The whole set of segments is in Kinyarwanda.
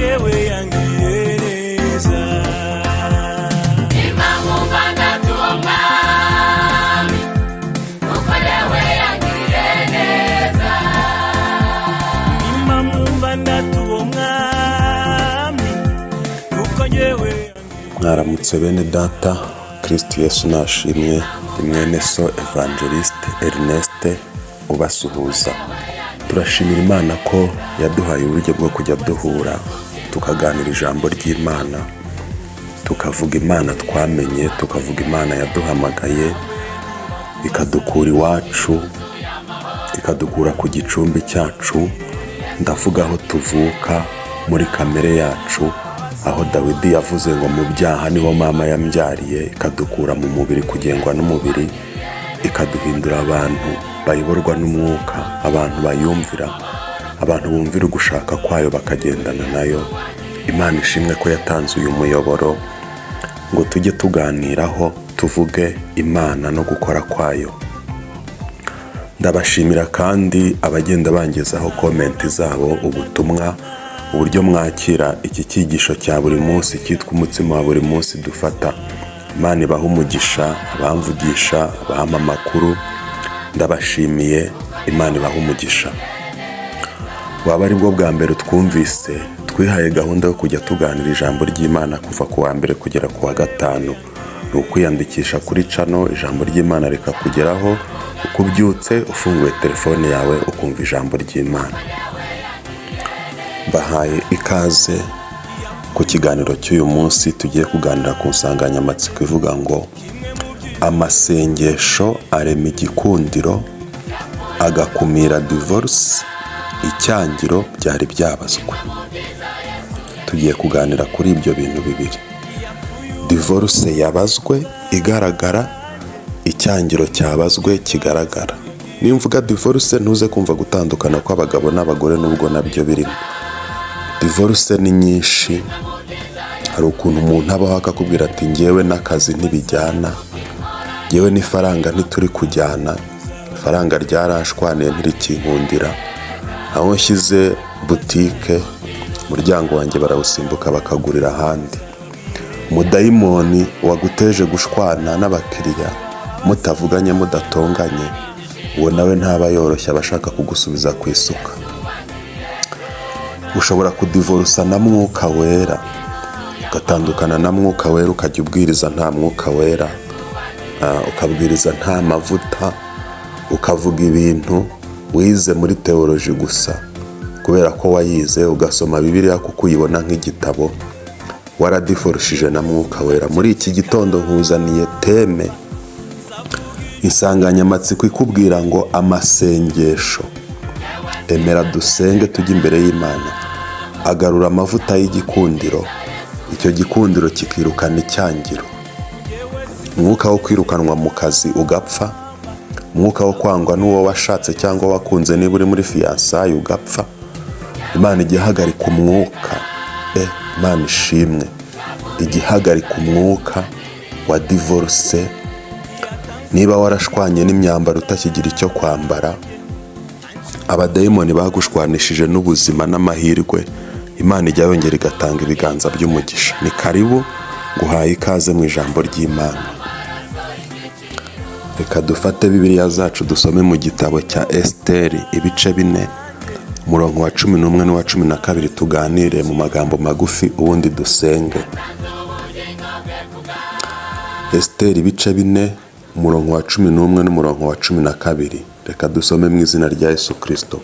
Njyewe yangiriye neza. Impamvu ndatuwo mwami, kuko yewe yangiriye neza. Impamvu ndatuwo mwami, kuko njyewe. Mwaramutse bene data, Kristo Yesu nashimwe. Ni mwene so Evangeliste Ernest ubasuhuza. Turashimira Imana ko yaduhaye uburyo bwo kujya duhura, tukaganira ijambo ry'Imana, tukavuga Imana twamenye, tukavuga Imana yaduhamagaye, ikadukura iwacu, ikadukura ku gicumbi cyacu. Ndavuga aho tuvuka muri kamere yacu, aho Dawidi yavuze ngo mu byaha niho mama yambyariye, ikadukura mu mubiri, kugengwa n'umubiri, ikaduhindura abantu bayoborwa n'umwuka, abantu bayumvira, abantu bumvira ugushaka kwayo bakagendana nayo. Imana ishimwe ko yatanze uyu muyoboro ngo tujye tuganiraho, tuvuge Imana no gukora kwayo. Ndabashimira kandi abagenda bangezaho comment zabo, ubutumwa, uburyo mwakira iki cyigisho cya buri munsi cyitwa umutsima wa buri munsi dufata. Imana ibaha umugisha, abamvugisha, abampa amakuru, ndabashimiye. Imana ibaha umugisha. Waba ari bwo bwa mbere twumvise, twihaye gahunda yo kujya tuganira ijambo ry'Imana kuva ku wa mbere kugera ku wa gatanu. Ni ukwiyandikisha kuri channel, ijambo ry'Imana rikakugeraho uko ubyutse, ufunguye telefone yawe ukumva ijambo ry'Imana. Bahaye ikaze ku kiganiro cy'uyu munsi. Tugiye kuganira ku nsanganyamatsiko ivuga ngo amasengesho arema igikundiro, agakumira divorce, icyangiro byari byabazwe. Tugiye kuganira kuri ibyo bintu bibiri: divorce yabazwe igaragara, icyangiro cyabazwe kigaragara. Nimvuga divorce, ntuze kumva gutandukana kw'abagabo n'abagore, nubwo nabyo birimo. Divorce ni nyinshi. Hari ukuntu umuntu abaho akakubwira ati: "Ngewe n'akazi ntibijyana, ngewe n'ifaranga ntituri kujyana, ifaranga ryarashwaniye, ntirikinkundira. Aho nshyize butike, umuryango wanjye barawusimbuka bakagurira ahandi." Umudayimoni waguteje gushwana n'abakiriya, mutavuganye, mudatonganye, uwo nawe ntaba yoroshye, aba ashaka kugusubiza ku isuka. Ushobora kudivorusa na Mwuka Wera, ugatandukana na Mwuka Wera, ukajya ubwiriza nta Mwuka Wera, ukabwiriza nta mavuta, ukavuga ibintu wize muri théologie gusa kubera ko wayize, ugasoma Bibiliya kuko uyibona nk'igitabo. Waradivorushije na Mwuka Wera. Muri iki gitondo nkuzaniye thème, insanganyamatsiko ikubwira ngo amasengesho, emera dusenge, tujye imbere y'Imana, agarura amavuta y'igikundiro, icyo gikundiro kikirukana icyangiro. Umwuka wo kwirukanwa mu kazi ugapfa, umwuka wo kwangwa n'uwo washatse cyangwa wakunze niba uri muri fiançailles ugapfa. Imana ijya ihagarika umwuka. Imana ishimwe, ijya ihagarika umwuka wa divorce. Niba warashwanye n'imyambaro, utakigira icyo kwambara, abadayimoni bagushwanishije n'ubuzima n'amahirwe, Imana ijya yongera igatanga ibiganza by'umugisha. Ni karibu, nguhaye ikaze mu ijambo ry'Imana. Reka dufate Bibiliya zacu, dusome mu gitabo cya Esiteri, ibice 4, umurongo wa 11 n'uwa 12, tuganire mu magambo magufi, ubundi dusenge. Esiteri, ibice 4, umurongo wa 11 n'umurongo wa 12. Reka dusome mu izina rya Yesu Kirisito.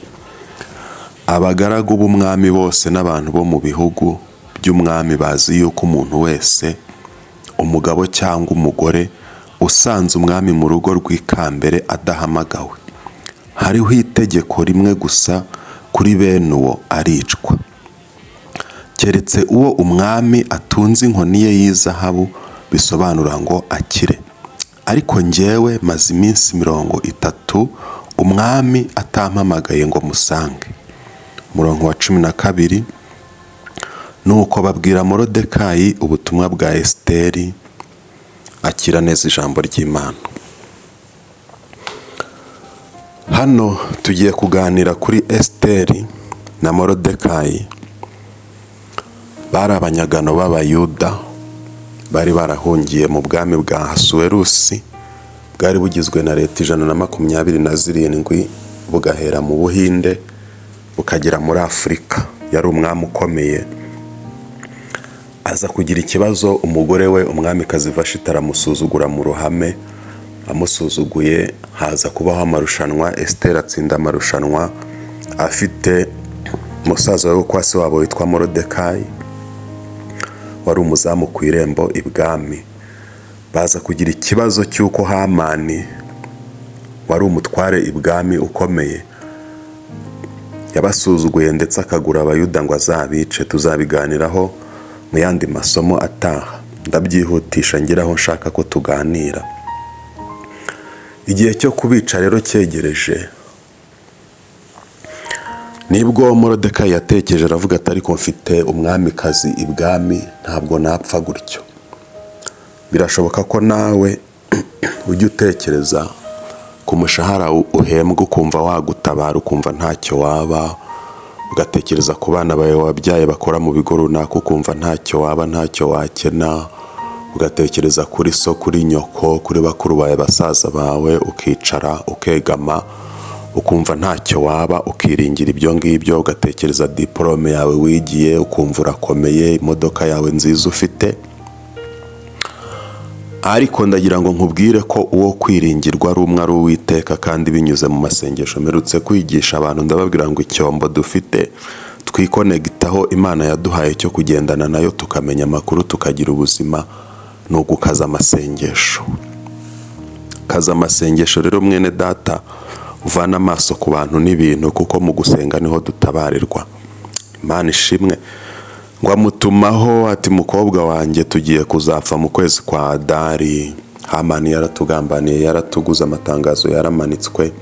Abagaragu b'umwami bose n'abantu bo mu bihugu by'umwami bazi yuko umuntu wese, umugabo cyangwa umugore, usanze umwami mu rugo rw'ikambere adahamagawe, hariho itegeko rimwe gusa kuri bene uwo: aricwa, keretse uwo umwami atunze inkoni ye y'izahabu, bisobanura ngo akire. Ariko njyewe maze iminsi 30 umwami atampamagaye ngo musange. Umurongo wa 12: Nuko babwira Morodekayi ubutumwa bwa Esiteri, akira neza ijambo ry'Imana. Hano tugiye kuganira kuri Esiteri na Morodekayi. Bari abanyagano b'Abayuda bari barahungiye mu bwami bwa Ahasuwerusi, bwari bugizwe na leta 127, bugahera mu Buhinde bukagera muri Afurika. Yari umwami ukomeye. Aza kugira ikibazo, umugore we umwamikazi Vashiti aramusuzugura mu ruhame. Amusuzuguye, haza kubaho amarushanwa. Esiteri atsinda amarushanwa afite musaza we kwa se wabo witwa Morodekayi, wari umuzamu ku irembo ibwami. Baza kugira ikibazo cy'uko Hamani, wari umutware ibwami ukomeye, yabasuzuguye ndetse akagura Abayuda ngo azabice. Tuzabiganiraho mu yandi masomo ataha, ndabyihutisha ngeraho nshaka ko tuganira. Igihe cyo kubica rero cyegereje, nibwo Morodekayi yatekereje, aravuga ati: "Ariko mfite umwamikazi ibwami, ntabwo napfa gutyo." Birashoboka ko nawe ujya utekereza ku mushahara uhembwa ukumva wagutabara, ukumva ntacyo waba, ugatekereza ku bana bawe wabyaye bakora mu bigo runaka, ukumva ntacyo waba, ntacyo wakena, ugatekereza kuri so, kuri nyoko, kuri bakuru bawe, basaza bawe, ukicara ukegama, ukumva ntacyo waba, ukiringira ibyo ngibyo, ugatekereza diporome yawe wigiye, ukumva urakomeye, imodoka yawe nziza ufite. Ariko ndagira ngo nkubwire ko uwo kwiringirwa ari umwe, ari Uwiteka, kandi binyuze mu masengesho. Mperutse kwigisha abantu, ndababwira ngo icyombo dufite twikonegitaho, Imana yaduhaye cyo kugendana nayo, tukamenya amakuru, tukagira ubuzima, ni ugukaza amasengesho. Kaza amasengesho rero, mwene data, uvana amaso ku bantu n'ibintu, kuko mu gusenga niho dutabarirwa. Imana ishimwe. Ngo amutumaho ati: "Mukobwa wanjye, tugiye kuzapfa mu kwezi kwa Adari. Hamani yaratugambaniye, yaratuguze, amatangazo yaramanitswe."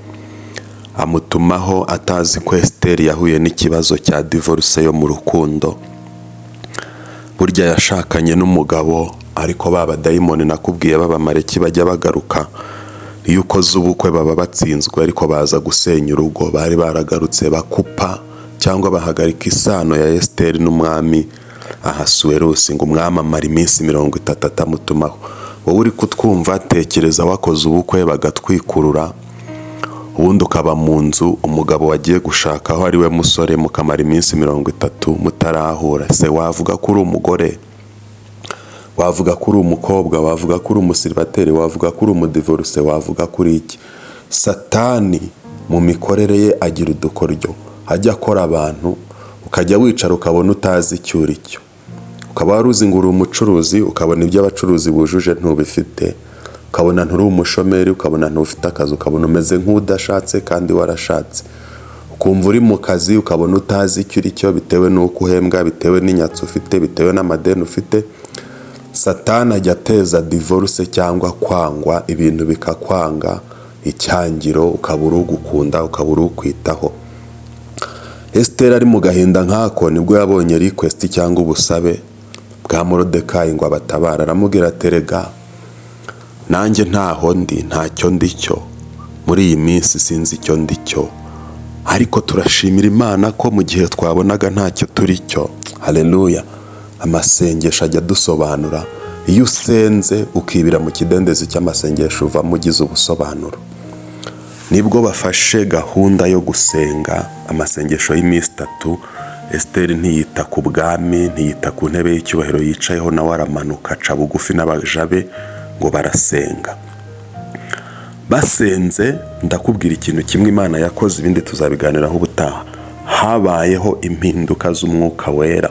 Amutumaho atazi ko Esiteri yahuye n'ikibazo cya divorce yo mu rukundo. Burya yashakanye n'umugabo, ariko ba badayimoni nakubwiye b'Abamareki bajya bagaruka. Iyo ukoze ubukwe baba batsinzwe, ariko baza gusenya urugo. Bari baragarutse, bakupa cyangwa bahagarika isano ya Esiteri n'umwami Ahasuwerusi. Ngo umwami amara iminsi 30 atamutumaho. Wowe uri kutwumva, tekereza wakoze ubukwe bagatwikurura, ubundi ukaba mu nzu, umugabo wagiye gushaka aho ari we musore, mukamara iminsi 30 mutarahura. Se wavuga ko uri umugore? Wavuga ko uri umukobwa? Wavuga ko uri umusiribateri? Wavuga ko uri umudivoruse? Wavuga ko uri iki? Satani mu mikorere ye agira udukoryo ajya akora abantu, ukajya wicara ukabona utazi icyo uri cyo. Ukaba wari uzi ngo uri umucuruzi, ukabona ibyo abacuruzi bujuje ntubifite, ukabona nturi umushomeri, ukabona ntufite akazi, ukabona umeze nk'udashatse kandi warashatse, ukumva uri mu kazi, ukabona utazi icyo uri cyo, bitewe n'uko uhembwa, bitewe n'inyatsi ufite, bitewe n'amadeni ufite. Satani ajya ateza divorce cyangwa kwangwa, ibintu bikakwanga, icyangiro, ukabura ugukunda, ukabura ukwitaho. Esiteri ari mu gahinda nk'ako, nibwo yabonye request cyangwa ubusabe bwa Morodekayi ngo abatabare. Aramubwira: "Terega nanjye ntaho ndi, ntacyo ndi cyo muri iyi minsi, sinzi icyo ndi cyo." Ariko turashimira Imana ko mu gihe twabonaga ntacyo turi cyo, haleluya, amasengesho ajya adusobanura. Iyo usenze ukibira mu kidendezi cy'amasengesho, uvamo ugize ubusobanuro. Nibwo bafashe gahunda yo gusenga amasengesho y'iminsi 3. Esiteri ntiyita ku bwami, ntiyita ku ntebe y'icyubahiro yicayeho, nawe aramanuka aca bugufi n'abaja be, ngo barasenga. Basenze, ndakubwira ikintu kimwe Imana yakoze, ibindi tuzabiganiraho ubutaha. Habayeho impinduka z'Umwuka Wera.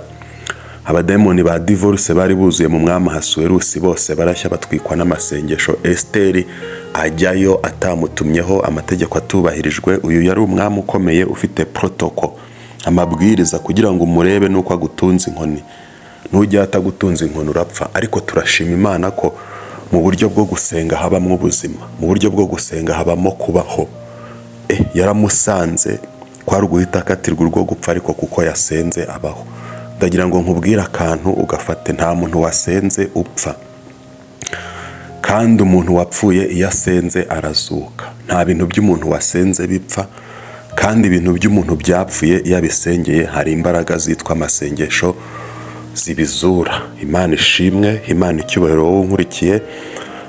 Abadayimoni ba divorce bari buzuye mu mwami Ahasuwerusi bose barashya, batwikwa n'amasengesho. Esiteri ajyayo atamutumyeho, amategeko atubahirijwe. Uyu yari umwami ukomeye ufite protocol, amabwiriza, kugira ngo umurebe nuko agutunze inkoni. Nujya atagutunze inkoni urapfa. Ariko turashima Imana ko mu buryo bwo gusenga habamo ubuzima, mu buryo bwo gusenga habamo kubaho. Yaramusanze, kwari uguhita akatirwa urwo gupfa, ariko kuko yasenze abaho. Ndagira ngo nkubwire akantu ugafate: nta muntu wasenze upfa, kandi umuntu wapfuye iyo asenze arazuka. Nta bintu by'umuntu wasenze bipfa, kandi ibintu by'umuntu byapfuye iyo abisengeye, hari imbaraga zitwa amasengesho. zibizura. Imana ishimwe, Imana icyubahiro. Wowe unkurikiye,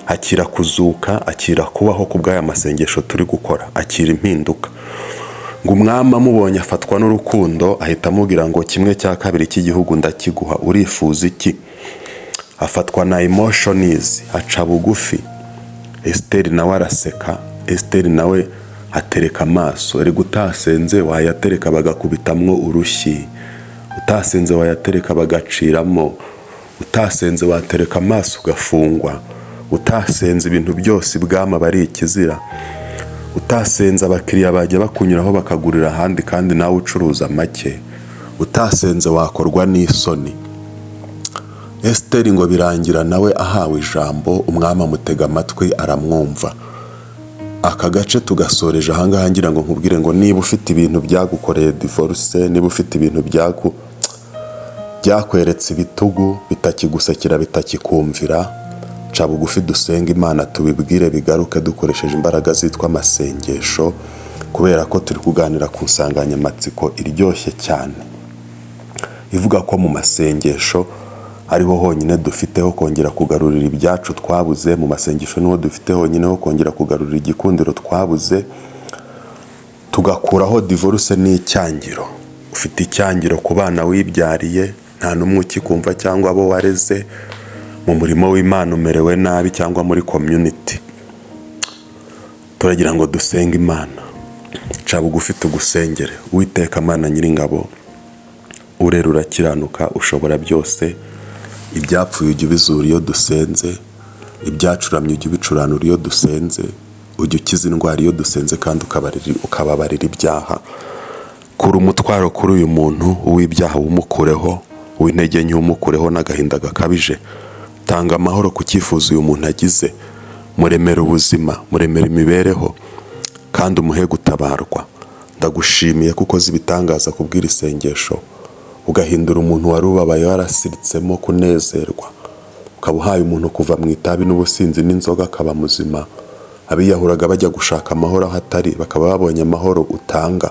akira kuzuka, akira kubaho ku bw'aya masengesho turi gukora, akira impinduka. Ngo umwami amubonye afatwa n'urukundo, ahita amubwira ngo: "Kimwe cya kabiri cy'igihugu ndakiguha, urifuza iki?" Afatwa na emotions, aca bugufi. Esiteri nawe araseka. Esiteri nawe atereka amaso. Erega utasenze wayatereka bagakubitamwo urushyi, utasenze wayatereka bagaciramo, utasenze watereka amaso ugafungwa, utasenze ibintu byose ibwami aba ari ikizira, utasenze abakiriya bajya bakunyuraho bakagurira ahandi kandi nawe ucuruza make, utasenze wakorwa n'isoni. Esiteri ngo birangira nawe ahawe ijambo, umwami amutega amatwi aramwumva. Aka gace tugasoreje ahangaha. Ngira ngo nkubwire ngo niba ufite ibintu byagukoreye divorce, niba ufite ibintu byakweretse ibitugu, bitakigusekera, bitakikumvira, ca bugufi dusenga Imana, tubibwire bigaruke dukoresheje imbaraga zitwa amasengesho, kubera ko turi kuganira ku nsanganyamatsiko iryoshye cyane ivuga ko mu masengesho ariho honyine dufite ho kongera kugarurira ibyacu twabuze. Mu masengesho niho dufite honyine ho kongera kugarurira igikundiro twabuze, tugakuraho divorce n'icyangiro. Ufite icyangiro ku bana wibyariye, nta n'umwe ukikumva, cyangwa abo wareze mu murimo w'Imana, umerewe nabi, cyangwa muri community. Turagira ngo dusenge Imana. Ca bugufi tugusengere. Uwiteka Mana Nyiringabo, urera, urakiranuka, ushobora byose. Ibyapfuye ujya ubizura iyo dusenze, ibyacuramye ujya ubicuranura iyo dusenze, ujya ukiza indwara iyo dusenze, kandi ukababarira ibyaha. Kura umutwaro kuri uyu muntu, uw'ibyaha wumukureho, uw'intege nke umukureho, n'agahinda gakabije. Tanga amahoro ku cyifuzo uyu muntu agize, muremera ubuzima, muremera imibereho, kandi umuhe gutabarwa. Ndagushimiye kuko uzi ibitangaza kubwira isengesho, ugahindura umuntu wari ubabaye warasiritsemo kunezerwa, ukaba uhaye umuntu kuva mu itabi n'ubusinzi n'inzoga akaba muzima. Abiyahuraga bajya gushaka amahoro aho atari bakaba babonye amahoro utanga.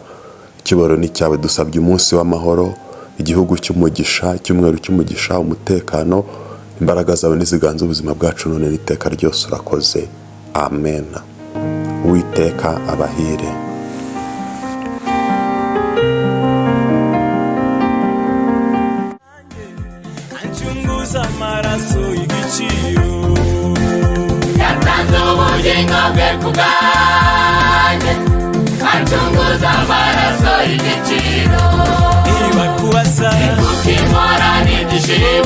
Icyubahiro ni cyawe. Dusabye umunsi w'amahoro, igihugu cy'umugisha, icyumweru cy'umugisha, umutekano. Imbaraga zawe niziganze ubuzima bwacu none n'iteka ryose. Urakoze, amen. Uwiteka abahire. Anchunguza amaraso y'igiciro. Yatanze ubugingo bwe ku bwanjye, acunguza amaraso y'igiciro. Niba kubaza Kuko impora n'ibyishimo.